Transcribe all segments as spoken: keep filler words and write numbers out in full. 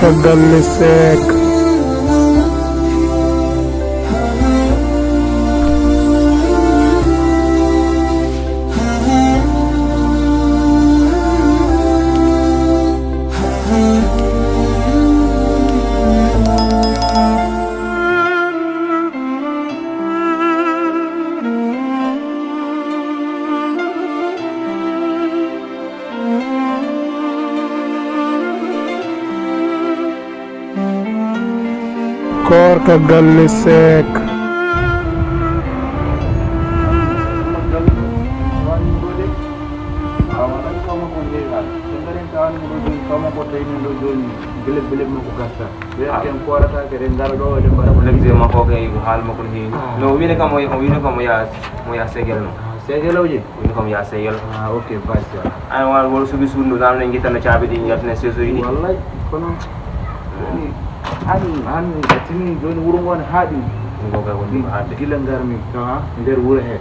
Ka galle Seek. Koorka galle Seek. Lekse makko kay ko haala makko no heewi. No, o wiino kam o, o wiino kam o yaha, mo yaha Segel no. Segel o jeyi? O wiino kam o yaha Segel. Ah, ok, basi. Ay, wala, wala suudu suudu ndu, tan en ngitta no caabi ɗi yaltina seesuuji ɗi. Wallay, kono woni an, an a tini jooni wuro ngo ne haaɗi. Wuro ngo kay woni ko haaɗde. Gila ngarmi ka nder wuro he.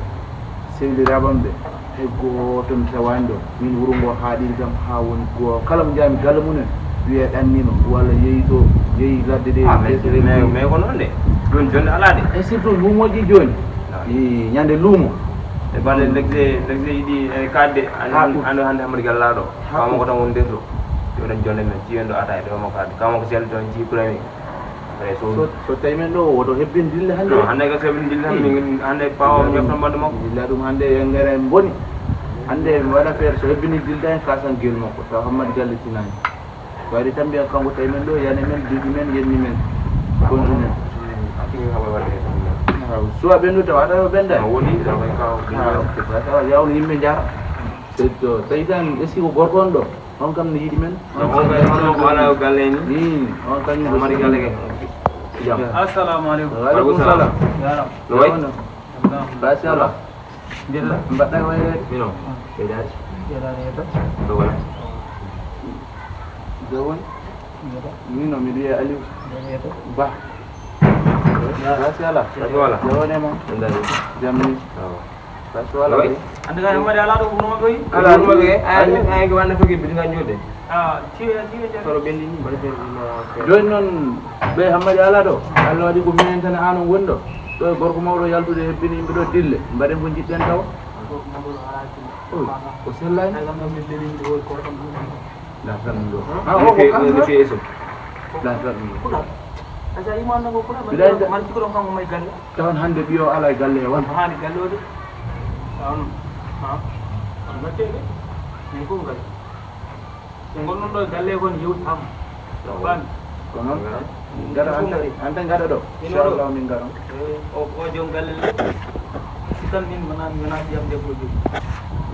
Sehiliraaɓe am ɓe, hay gooto mi tawaani ɗo. Min wuro ngo haaɗiri kam haa woni go-, kala mo njaami galle mum en, wiyee ɗanniima, walla yehi to, yehi ladde ɗe, Ah, mais, yehi to mais, mais ko noon de. Ɗum jonde alaa de. Et surtout luumooji jooni. Ah. I ñande luumo. E bande lekse, lekse yiɗi e kaɗde, an, Ah, ɗum. An hannde Hammadi Gallaaɗo. Ah, Kamo ɗum. Ko tan woni nder ɗo. Joɗen jonde men, ciwen ɗo ata e ɗo mo kaɗde. Kamo ko sel toon ci premier. So, so tawi men ɗo, woto hebbin dille hannde. No, hannde ko hebbin dille hannde, min hannde pawa o ñoftan ɓanndu makko. Dilla ɗum hannde e ngara en boni. Hannde mi waɗa feere so hebbini dilda en kasan gel makko. Taw Hammadi galle tinaani. Wari tan mbiya kanko tawi men ɗo, yani men, duuɓi men, yenni men. Bondu men. Hakkille haɓa waɗde e tan. Aw, suwa ɓendu tawa tawa ɓenda. No woni, tawa kay kaw. Ah, ok, tawa tawa yawno yimɓe njara. So, so tawi tan, est-ce que ko gorko on ɗo? On kam ne yiɗi men. No, on kay, hono ko alaa ko galle ni. Ii, on kañum ko Mari galle ke. Jam. Assalamu alaikum. Wa alaikum salam. Yaram. No wayi? Jaam. Basi Allah. Mbaɗɗa ko wayde? Mino. Ɓeydaade. Ɓeydaade yeeso. Ɗo wona? Ɗo woni? Yeeso. Mino, miɗo wiyee Aliou. Yeeso. Ba. Basi Allah. Basi Allah. Ɗo woni e ma? Ɗum dari. Jam ni. Awa. Basi wala. Wi. Ande kay Hammadi alaa ɗo wuro maɓɓe wi. Alaa wuro maɓɓe. Ay, ay, ko wanda foki bidi ngan ñode. Ah, ciwe, ciwe, ciwe. Soro bendi ni. Bari bendi ni. Jooni noon, ɓe Hammadi alaa ɗo. Allah waɗi ko minen tan aan on woni ɗo. Ɗo e gorko mawɗo yaltude hebbini yimɓe ɗo dille. Mbaɗen ko njiɗɗen tawa. Gorko mawɗo alaa dille. Oy, o sellaani. Ay, kam ɗo min leli yimɓe ɗo e gorko mum. Ndartan ɗum ɗo. Ah, o ko kanko. Ndartan ɗum ɗo. Kuna. Asa iman nango kuna. Bilaay. Man ciko ɗon kanko may galle. Tawan hannde ɓiyo alaa e galle e won. Haani galle o de. Tawan. Ha. On batte de. Min ko galle. Ko ngonnon ɗo e galle kon yewtam. Ban. Ko noon. Ngara anta, anta ngara ɗo. Inchallah min ngaron. Eh, o, o joom galle le. Si tan min wona, mi wona ɓiyam debbo joom.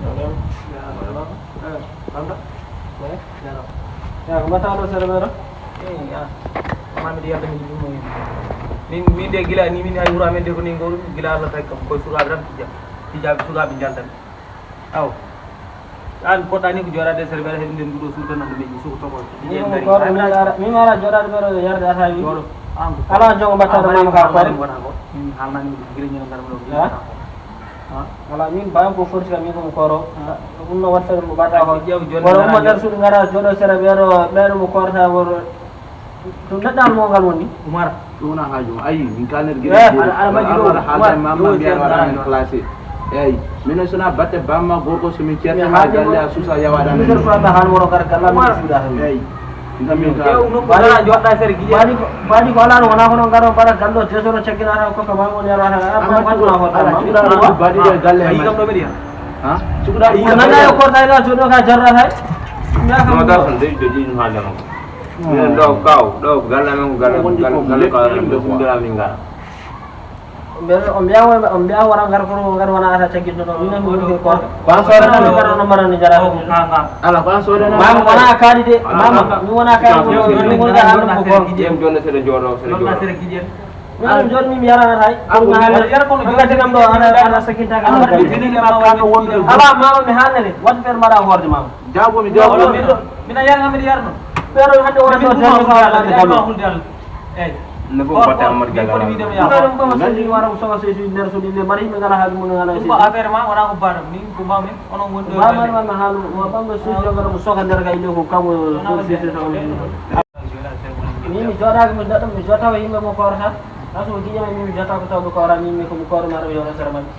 Ya, ya. Eh, banda. Eh, ya. Ya, ko mbaɗɗa ɗo sere ɓeɗo? Eh, ya. Mami de yalla mi ɗum mo. Min, min de gila ni min ay wuro amen de ko ni ngol gila Allah tagi kam koye sukaɓe tan pija. Pijaɓe sukaɓe jaltan. Aw. An poɗɗani ko joraade sere ɓeɗo heɗi nden duɗo suudu tan nande meƴƴi suko toko. Min ko koro, min ara, min ara joraade ɓeɗo yarde ata wi. Joɗo. An ko ala jogo mbatta ɗo mama ka koro. Min halnani mo gila ñino ngar mo. Ha? Wala, min bawam ko forti kam, min ko mi koro. Ɗum no watta ɗum ko ɓaɗa ko. Ƴeew jonde wala umma nder suudu ngara joɗo sere ɓeɗo, ɓeɗo mo korta woro. Ɗum neɗɗal mo ngal woni. Umar. Ɗum wona haaju ma. Ayi, min kalner gila. Eh, ala, ala majji ɗo. Ala haalde Umar, mama yo mbiyan waɗa men classé. Eyi, minen sona batte bamma gorko so min ceerti ha galle a suusa yawaɗa men. Min ko ba hal woro gar galla mi suuda. Eyi. Baɗi ko, baɗi ko alaa ɗo, wonaa kono ngaro mbaɗa ganndo tesoro cagginaa tan kokka ma woni alaa tan. Amma cukaɗo, ala cukaɗo ko baɗi ɗo e galle he. Kam ɗo mbiɗa. Ha? Cukaɗo ko nana e korta ila joɗo ka jarra hay. No darson de joɗi ɗum haalde makko. Minen ɗo kaw, ɗo galle amen ko galle, galle, galle kaw amen ɗo ɗum min ngara. Mbeɗa, o mbiya, o mbiya wara ngar kono ngar wona ata caggitno ɗo. Minen mi woni ko. Ban soda tan ngar no marani jara. Ala ban soda na. Mama wona kaadi de. Mama mi wona kaadi ko ɗum woni ata ɗum ko. Jem jonne seɗa joɗo seɗa joɗo. Minen joni mi yarana tay. Ala mama mi hanane. Wat fer mara horde mama. Jaabo mi jaabo. Mina yarana mi yarno. Pero hande wona do. Eyi. Ne fof batte Amadou Gaye. Ɗum ɗum ɗum ɗum wara ko soga sesi nder so ɗi ne mari ɓe ngala haaju mum ngala. Ɗum ko affaire ma wona ko baɗam min ko mawmi onon woni ɗo. Mama ma haalu ma ɓamɗo sesi jogata mo soga nder kay ɗo ko kamo sesi sesi. Jooɗaaki mi daɗɗo, mi jooɗataa yimɓe mo koorata. Naa so giƴam e min mi jooɗataa ko tawmi koora, min mi ko mi koora, mi ara mi jooɗo sera maɓɓe.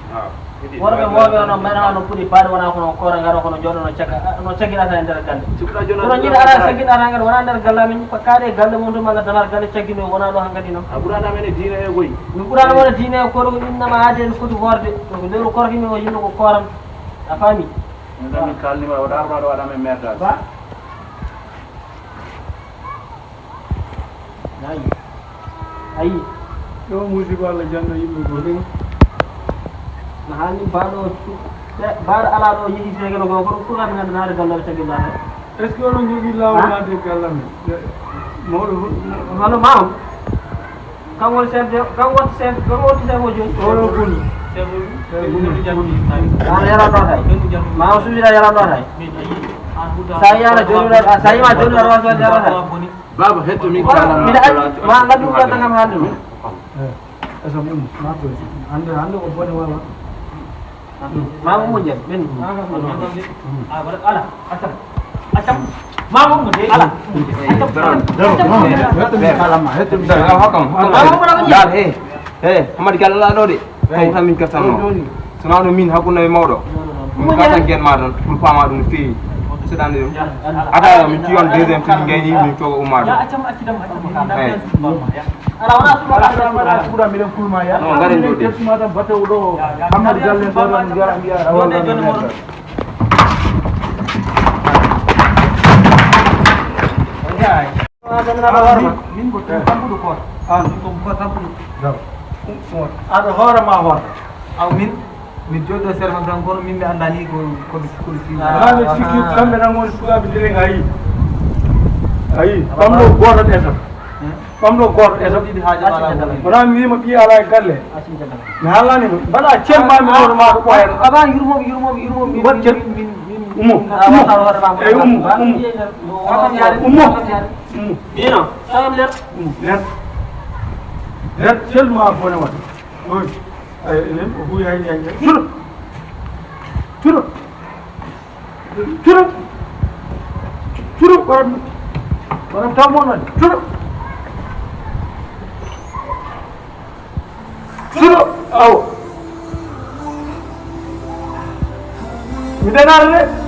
Worɓe mawɓe on, on mbayno no puɗi paade, wonaa kono koora, ngara kono jooɗo no cagga, no caggiɗata e nder galle. Kono ñiɗa ara caggiɗata ngal, wonaa nder galle amen, ko kaari e galle mum to malla damal galle caggino, wonaa ɗo hankadi noon. A ɓuraɗo amen e diine e koy. Mi ɓuraɗo wona diine e kooro, ko innama aade en foti hoorde. Donc lewru koorki min o yimɓe ko kooran. A faami? Min kam min kalnima, o ɗa ɓuraɗo waɗa amen merdade. Ba? Ayi. Ayi. Ɗo musiba Allah janno yimɓe goo. Ɗum. No haani baaɗo, baaɗo alaa ɗo yehi feegeno goo, kono pour hade ngannde naare gallaɓe tagi naare. Est-ce que oɗon jogii laawol naatde gallamen? Mawɗo. Hono maam? Kam woni chef de, kam woni chef, kam woni chef o jooni. Oɗo kun. Chef o kun. An yaran ɗo tay. Ma o suuɗira yaran ɗo tay. Sa yara jooni ɗo, sa yima jooni ɗo, ɗo yaran tay. Baaba, hetto min kaalana. Mbiɗa anndi, ma nganndu ko watta kam hannde ɗum. Eh, eso min, ma to. Hannde, hannde ko bone wala. Ma mo moƴƴat, min. Ah, wala, ala, accam. Accam. Ma mo moƴƴat, ala. Accam. Hetto min kaalama, hetto min kaalama. Hokkam, hokkam. Dal, he. He, Hamadi Kala laa ɗo de. Taw tan min kertanno. Jooni. So naa ɗum min hakkunde e mawɗo. Min katan gen ma tan, pour paama ɗum no feewi. Seɗande ɗum. Ata min cuyon deuxième so min gayni, min coga ummaade. Eyi. Ala, wona suuɗa, ala, suuɗa, miɗen kulma ya. Non, ngaren ɗo de. Kertuma tan batte o ɗo. Hamadu Galle ɗo tan, mbiya, mbiya, awa, ngaren ɗo. Eyi. Min ko tampuɗo koota. An ko ko tampuɗo. Aɗa hoore ma hoore. Aw min, min jooɗo sere ma tan, kono min mi anndani ko, ko, ko, ko. Haa ɓe sikki kamɓe tan woni sukaaɓe dere ayi. Ayi, pamɗo gooto ɗe tan. Pamɗo gooto ɗe tan. Wona mi wiima ɓiye alaa e galle. Mi haalani mo. Mbaɗa cem ma mi hoore ma ko ɓooyata. Aba yurmoɓe, yurmoɓe, yurmoɓe. Min, min, min, min, min. Ummo. Ummo. Eyi, ummo, ummo. Ummo. Ummo. Mino, salam nder. Ummo, nder. Nder, selma bone waɗa. Oy. Ay, enen, o huuyi hay, hay, hay. Cuɗo. Cuɗo. Cuɗo. Cuɗo, waɗa, waɗa taw mo noon. Cuɗo. Cuɗo, awo. Mi danaata de.